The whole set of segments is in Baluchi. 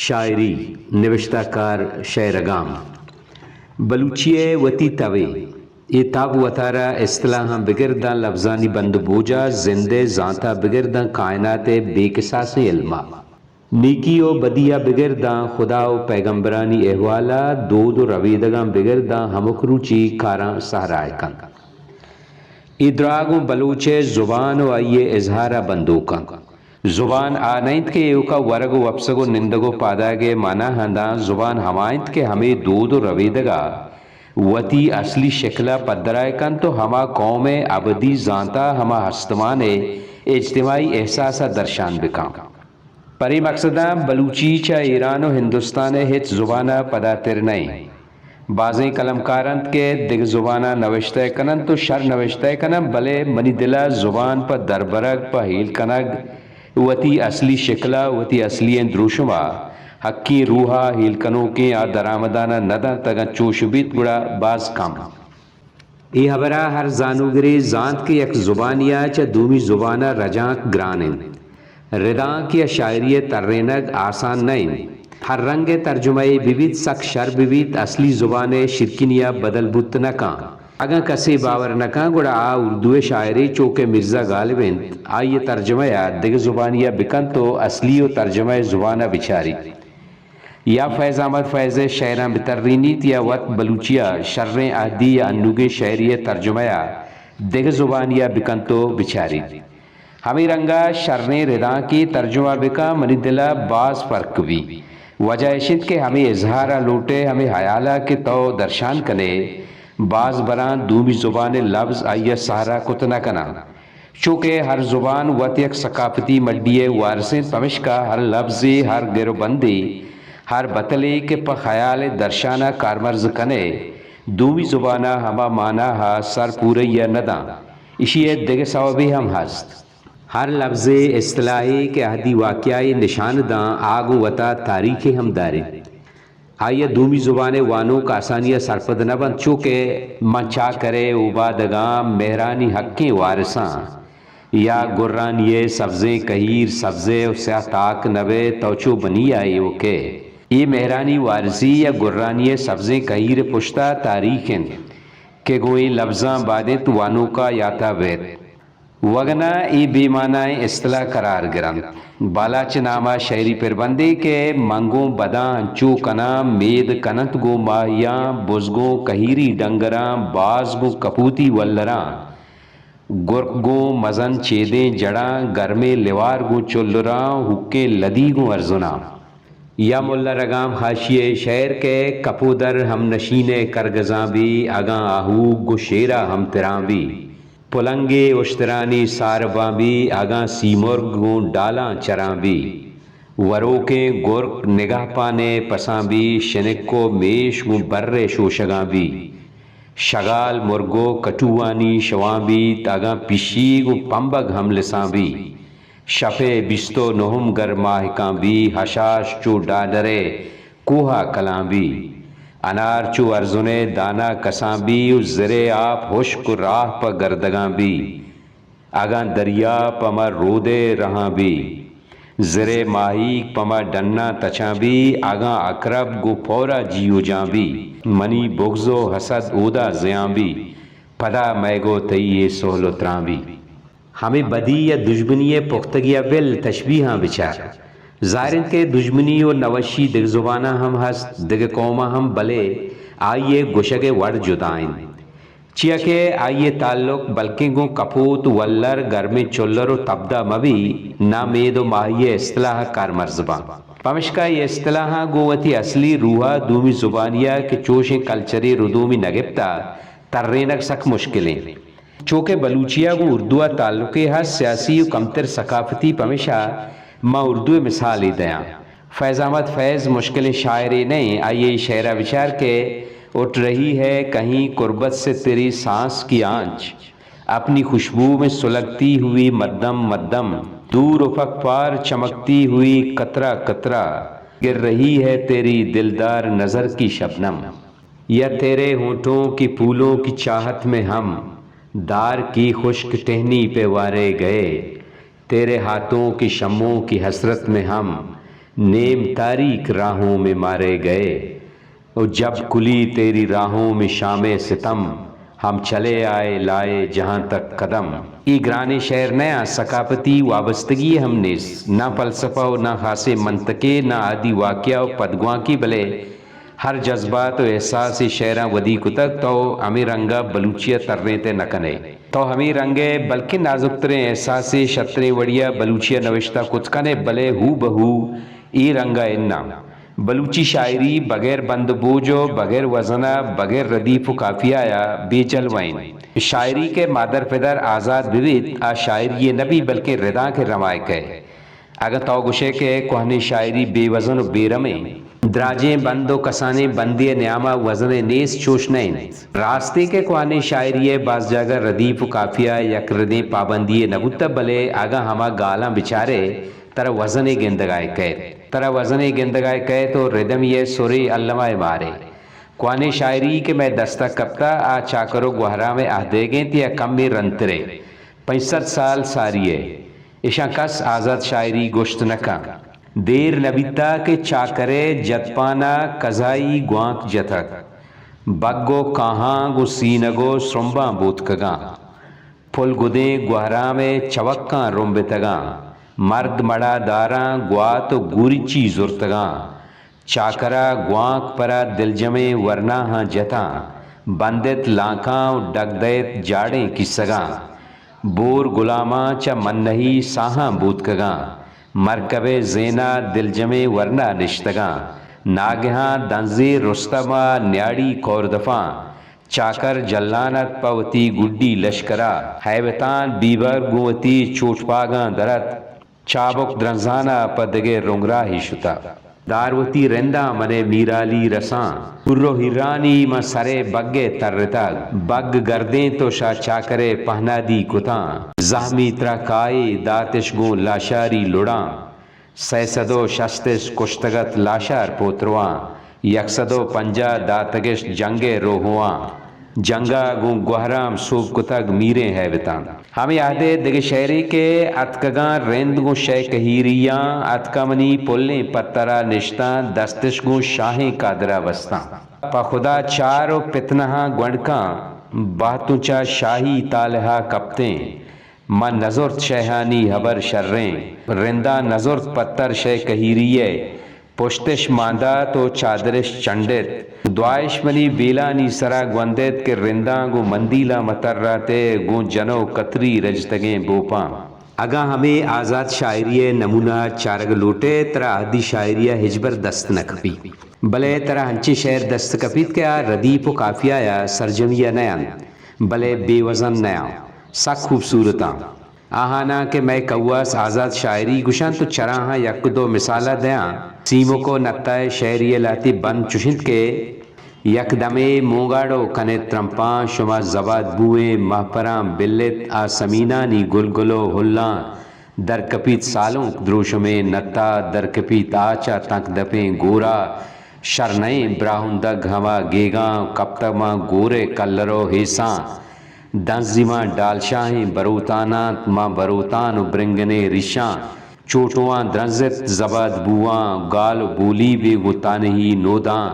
شاعری، نبشتہ کار شئیر اگام۔ بلوچی ءِ وتی تبے، اے تب وتارا اصطلاحاں بگر داں لبزانی بند و بوجا، زند ءِ زانتا بگر داں کائنات ءِ بے کساسیں علما، نیکی و بدیا بگر داں خدا و پیغمبرانی احوالا، دود و ربیدگاں بگر داں ہمک روچی کاراں سہرا ءَ کنت۔ اے دراہ گوں بلوچ ءِ زبان و آئی ءِ اظہار ءَ بندوک انت۔ زبان آ نہ انت کہ ایوکا ورگ و وپسگ و نندگ و پادآیگ ءِ مانا ہنداں، زبان ہما انت کہ ہمے دود و ربیدگ ءَ وتی اصلی شکل ءَ پدرائے کنت و ہما قوم ءِ ابدی زانت ءَ ہما ہستمان ءِ اجتماعی احساس ءَ درشان بکن۔ پرے مقصداں بلوچی چہ ایران و ہندوستان ءِ ہچ زبان ءَ پداتر نہ انت۔ بازیں قلمکار انت کہ دگہ زباناں نوشتہ کن انت و شر نوشتہ کن انت، بلے منی دل ءَ زبان پہ دربرگ، پہ ہیل کنگ، وتی اصلی شکل ءَ، وتی اصلی ئیں دروشم ءَ، حقیں روح ءَ، ہیل کنوکیں آ درآمدان ءَ نہ دنت، اگاں چوش بیت گڑا باز کم۔ اے ہبر ءَ ہر زانوگرے زانت کہ یک زبانے ءَ چہ دومی زبان ءَ رجانک گران انت۔ ردانک یا شاعری ءِ ترینگ آسان نہ انت۔ ہر رنگ ءِ ترجمہ یے بہ بیت، سک شر بہ بیت، اصلی زبان ءِ شیرکنی ءَ بدل بوت نہ کن۔ اگاں کسے باور نہ کن، گڑا آ اردو ءِ شاعرے چو کہ مرزا غالب انت، آئی ءِ ترجمہ ءَ دگہ زبانے ءَ بکنت و اصلی و ترجمہ ءِ زبان ءَ بچاریت۔ یا فیض احمد فیض ءِ شئیراں بترینیت یا وت بلوچی ءِ شریں عہدی یا انوگیں شئیرے ءِ ترجمہ ءَ دگہ زبانے ءَ بکنت و بچاریت۔ ہمے رنگ ءَ شریں ردانکے ترجمہ بکن، منی دل ءَ باز فرق بی۔ وجہ اش انت کہ ہمے اظہار ءَ لوٹ ئے، ہمے ہیال ءَ کہ تو درشان کن ئے، باز براں دومی زبان ءِ لبز آئی ءَ سہرا کت نہ کناں۔ چو کہ ہر زبان وت یک ثقافتی مڈی ءِ وارث انت، پمشکا ہر لبزے، ہر گر و بندے، ہر بتلے کہ پہ خیال ءِ درشان ءَ کارمرز کن ئے، دومی زبان ءَ ہما مانا ءَ سر پورئی ءَ نہ داں۔ ایشی ءِ دگہ سوبے ہم ہست۔ ہر لبزے، اصطلاحے کہ عہدی واقعہ یے نشان داں، آ گوں وتا تاریخے ہم داریت۔ آئی ءَ دومی زبان ءِ وانوک آسانی ءَ سرپد نہ بنت، چو کہ من چاکر ءِ اوبادگاں، مہرانی حقیں وارثاں، یا گرانی ءِ سبزیں کہیر، سبزے و سیاہ تاک نہ بئے، تو چو بنی ءَ ایوک ئے۔ اے مہرانی وارثی یا گرانی ءِ سبزیں کہیر ءِ پشت ءَ تاریخ انت کہ گوں اے لبزاں بادینت وانوک ءَ یات ءَ بئیت۔ وگنا اے بے مانائیں اصطلاح قرار گرنت۔ بالاچ نام ءَ شئیری پربندے کہ من گوں بداں انچو کناں، مید کننت گوں ماہیاں، بز گوں کہیری ڈنگراں، باز گوں کپوتی ولراں، گرک گوں مزن چیدیں جڑاں، گرمیں لیوار گوں چلراں، ہوکیں لدی گوں ارزناں۔ یا ملا رگام حاشیہ شئیر کہ کپودر ہم نشین ءِ کرگزاں بی، اگاں آہوگ گوں شیر ءَ ہم تراں بی۔ پلنگے اشترانی سارباں بی، اگاں سیمرگ گوں ڈالاں چراں بی۔ وروکیں گرک نگہپان ءِ پساں بی، شنک و میش گوں بر ءِ شوشگاں بی۔ شگال مرگ و کٹوانی شواں بیت، اگاں پشیگ و پمبگ ہم لساں بی۔ شپ ءِ بیست و نہم گر ماہکاں بی، ہشاش چو ڈاڈر ءِ کوہ ءَ کلاں بی۔ انار چو ارزن ءِ دانا کساں بی و زر ءِ آپ ہشک و راہ پہ گردگاں بی۔ اگاں دریا پہ ما رود ءِ رہاں بی، زر ءِ ماہیگ پہ ما ڈناں تچاں بی، اگاں اکرب گوں پورا جیوجاں بی، منی بغض و حسد اودا زیاں بی، پدا مئیگ و تئی اے سہل و تراں بی۔ ہمے بدی یا دژمنی ءِ پختگی ءَ بل تشبیہاں بچار۔ ظاہر انت کہ دژمنی و نوشی دگہ زباناں ہم ہست، دگہ قوماں ہم، بلے آئی ءِ گوشگ ءِ وڑ جدا انت۔ چیا کہ آئی ءِ تعلق بلکیں گوں کپوت، ولر، گرمیں چلر و تبدا مہ بی، نا مید و ماہی ءِ اصطلاح ءَ کارمرز باں۔ پمشکا اے اصطلاحاں گوں وتی اصلی روح ءَ دومی زبانی ءَ کہ چوشیں کلچری ردومی نہ گپتہ، ترینگ سک مشکل انت۔ چو کہ بلوچی ءَ گوں اردو ءَ تعلقے ہست، سیاسی و کمتر ثقافتی، پمیشا ما اردو ءِ مثالے دیاں۔ فیض احمد فیض مشکلیں شاعرے نہ ایں، آئی ءِ شعر ءَ بچار کہ اٹھ رہی ہے کہیں قربت سے تیری سانس کی آنچ، اپنی خوشبو میں سلگتی ہوئی مدم مدم، دور افق پار چمکتی ہوئی قطرہ قطرہ، گر رہی ہے تیری دلدار نظر کی شبنم۔ یا تیرے ہونٹوں کی پھولوں کی چاہت میں ہم دار کی خشک ٹہنی پہ وارے گئے، تیرے ہاتھوں کی شمعوں کی حسرت میں ہم نیم تاریک راہوں میں مارے گئے، او جب کلی تیری راہوں میں شام ستم، ہم چلے آئے لائے جہاں تک قدم۔ اے گرانیں شعر نہ آں، ثقافتی وابستگی ہم نیست، نہ فلسفہ و نہ خاصیں منطقے، نہ عادی واقعہ و پدگوانکی، بلے ہر جذبات و احساس ء شعراں ودی کتگ، تو ہمے رنگ ء بلوچی ء ترینت ء نہ کن ئے۔ تو ہمے رنگ ء بلکیں نازکتریں احساس ء شتریں وڑی ء بلوچی ء نوشتہ کت کن ئے، بلے ہو بہ ہو اے رنگ ء اناں۔ بلوچی شاعری بغیر بند و بوج و بغیر وزن ء بغیر ردیف و قافیہ ء بے جلوہ انت۔ شاعری کہ مادر پدر آزاد بہ بیت، آ شاعری ء نہ بیت، بلکیں ردانک ء روایک ء۔ اگاں تو گوشئے کہ کوہنیں شاعری بے وزن و بے رمیں، دراجیں بند و کسانیں بندے ء نیاما وزنے نیست، چوش نہ انت۔ راستیں کہ کوہنیں شاعری ء باز جاگہ ردیف و قافیہ یک ردیں پابندی یے نہ بوتہ، بلے اگاں ہما گالاں بچارئے، ترا وزنے گندگا کئیت۔ ترا وزنے گندگا کئیت و ردمی ء سرے الما ء مارے۔ کوہنیں شاعری کہ مئے دستا کپتہ، آ چاکر و گوہرام ء اہدئیگ انت یا کمے رندترے۔ پنچ سد سال ساری ء اشاں کس آزات شاعری گوشت نہ کن۔ دیر نہ بیتہ کہ چاکر ء جتپان ء کزائی گوانک جتگ۔ بگ و کاہاں گوں سینگ و سرمباں بوتکگاں۔ پل گدیں گوہرام ء چوکاں رمبتگاں۔ مرد مڑاداراں گوات و گوریچی زرتگاں۔ چاکرا گوانک پرا دلجمیں ورناہاں جتاں، بندت لانکاں و ڈگ دئیت جاڑیں کیسگاں۔ بور گلاماں چہ منہی ساہاں بوتکگاں، مرکبئے زینا دلجمیں ورنا نشتگاں۔ ناگہاں دنزے رستما نیاڑی کوردفاں، چاکر جلان ات پہ وتی گڈی لشکرا۔ ہیبتان بیبر گوں وتی چوٹپاگاں در ات۔ چابک درنزان ء پہ دگہ رنگراہے شتہ۔ دار وتی رنداں من ء میرالی رساں۔ پور و ہیرانی من سر ء بگ ء ترتگ۔ بگ گردینت و شاہ چاکر ء پہنادی کتاں۔ زہمی ترا کائے داتش گوں لاشاری لڑاں۔ سئے سد و شست اش کشتگ ات لاشار پوترواں۔ یک سد و پنجاہ داتگش جنگ ء روہواں۔ جنگ ء گوں گوہرام سوب کتگ میریں ہیبتاں۔ ہمے عہد ء دگہ شعرے کہ اتکگاں رند گوں شے کہیریاں، اتکا منی پلیں پترا نشتاں، دستش گوں شاہیں کادرا بستاں۔ پہ خدا چار و پتنہاں گونڈکاں، بہتوں چہ شاہی تالہا کپتیں۔ من نزرت شیہانی ہبر شریں، رنداں نزرت پتر شے کہیری ء۔ پشتش ماندات و چادرش چنڈت۔ دعائش منی بیلانی سرا گوندت کہ رنداں گوں مندیلاں مترات ء گوں جن و کتری رجتگیں بوپاں۔ اگاں ہمے آزات شاعری ء نمونہ چارگ لوٹ ئے، ترا اہدی شاعری ء ہچبر دست نہ کپیت۔ بلے ترا انچیں شعر دست کپیت کہ آ ردیف و قافیہ ء سرجمی ء نہ انت، بلے بے وزن نہ آں، سک خوبصورت آں۔ آہاناں کہ مئے کواس آزات شاعری گوشنت و چراہاں یک دو مثالا دیاں۔ سیمک و نتا ء شعری ء لہتے بند چوش انت کہ یک دمے مونگاڑو کنت ترمپاں، شما زباد بوئیں مہپراں بلت، آ سمینانی گلگل و ہلاں درکپیت سالونک دروشمیں نتا، درکپیت آچا تنک دپیں گورا، شر نئیں براہندگ ہما گیگاں، کپتگ ماں گورے کلر و ہیساں۔ دنزی ماں ڈالشاہیں بروتانانت، ماں بروتان و برنگنیں ریشاں۔ چوٹواں درنزت زباد بوواں، گال و بولی بے گوں تانہی نوداں۔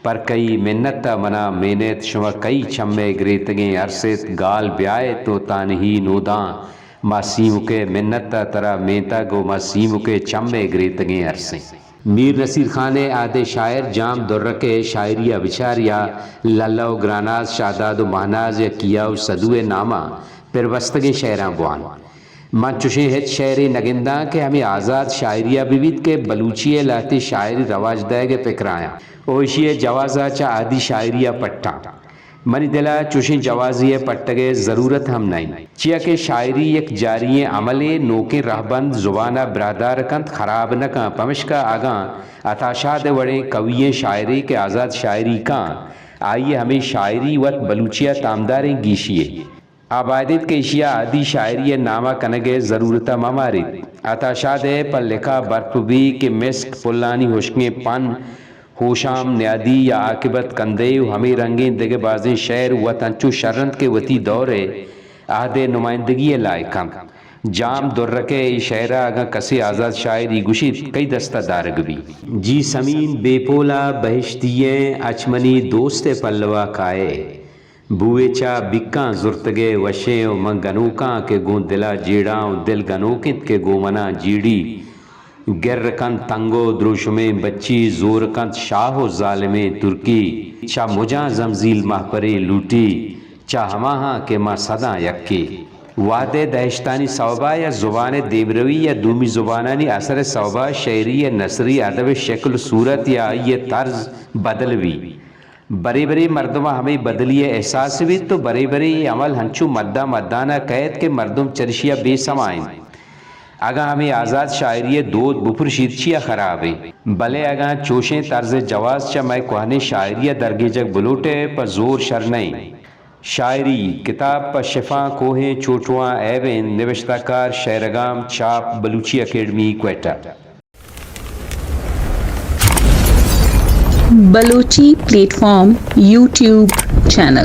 پر کئی منت ء منا مینیت، شما کئی چم ء گریتگیں ارسیت، گال بیایت و تانہی نوداں۔ ما سیمک ء منت ء ترا مینتگ و ما سیمک ء چم ء گریتگیں ارسیں۔ میر نصیر خان ء آدے شاعر جام درک ء شاعری ء بچار یا للہ و گراناز، شاہداد و مہناز یا کیا و سدو ء ناماں پر بستگیں شعراں بوان۔ من چوشیں ہچ شعرے نہ گنداں کہ ہمے آزات شاعری ء بہ بیت کہ بلوچی ء لہتے شاعری رواج دئیگ ء پکر ء آیاں و ایشی ء جواز ء چہ اہدی شاعری ء پٹاں۔ منی دل ء چوشیں جوازے ء پٹگ ء ضرورت ہم نہ انت، چیا کہ شاعری یک جاری ئیں عملے، نوکیں رہبند زبان ء براہدار کنت، خراب نہ کنت، پمشکا اگاں عطا شاد ء وڑیں قوی ئیں شاعرے کہ آزات شاعری کنت، آئی ء ہمے شاعری وت بلوچی ء تامداریں گیشی یے۔ آ باید انت کہ ایشی ء اہدی شاعری ء نام ء کنگ ء ضرورت ء مہ ماریت۔ عطا شاد ء پہ لکھا برپ بی کہ مسک، پلانی ہشکیں پن، ہوشام نیادی یا عاقبت کندے و ہمے رنگیں دگہ بازیں شعر وت انچو شر انت کہ وتی دور ء اہد ء نمائندگی ء لائق انت۔ جام درکئے اے شئیرا اگاں کسے آزات شائرے گوشیت، کئی دستا دارگ بی؟ جی سمین بے پولا بہشتی ئیں، اچ منی دوستئے پلوا کائے۔ بوئے چا بیکاں زرتگئے وشیں و من گنوکاں کہ گوں دلا جیڑاں و دل گنوک انت کہ گوں منا جیڑی۔ گر کنت تنگ و دروشمیں بچی، زور کنت شاہ و ظالمیں ترکی۔ چہ مجاں زمزیل مہپرے لوٹی، چہ ہماہاں کہ ما سداں یکے۔ وہدے دہشتانی سوبا یا زبان ء دیمروی یا دومی زبانانی اثر ء سوبا شعری ء نثری ادب ء شکل و صورت یا آئی ء طرز بدل بی۔ برے برے مردماں ہمے بدلی ء احساس بیت و برے برے اے عمل ہنچو مدان مدان ء کئیت کہ مردم چرشی ء بے سما انت۔ اگاں ہمے آزات شاعری ء دود بپرشیت چیا خراب انت؟ بلے اگاں چوشیں طرز ء جواز چہ مئے کوہنیں شاعری ء درگیجگ بلوٹئے پہ زور شر نہ انت۔ شاعری کتاب پہ شفاں کوہیں چوٹواں عیب انت۔ نبشتہ کار شئیرگام۔ چھاپ Balochi academy Quetta. Balochi platform YouTube channel.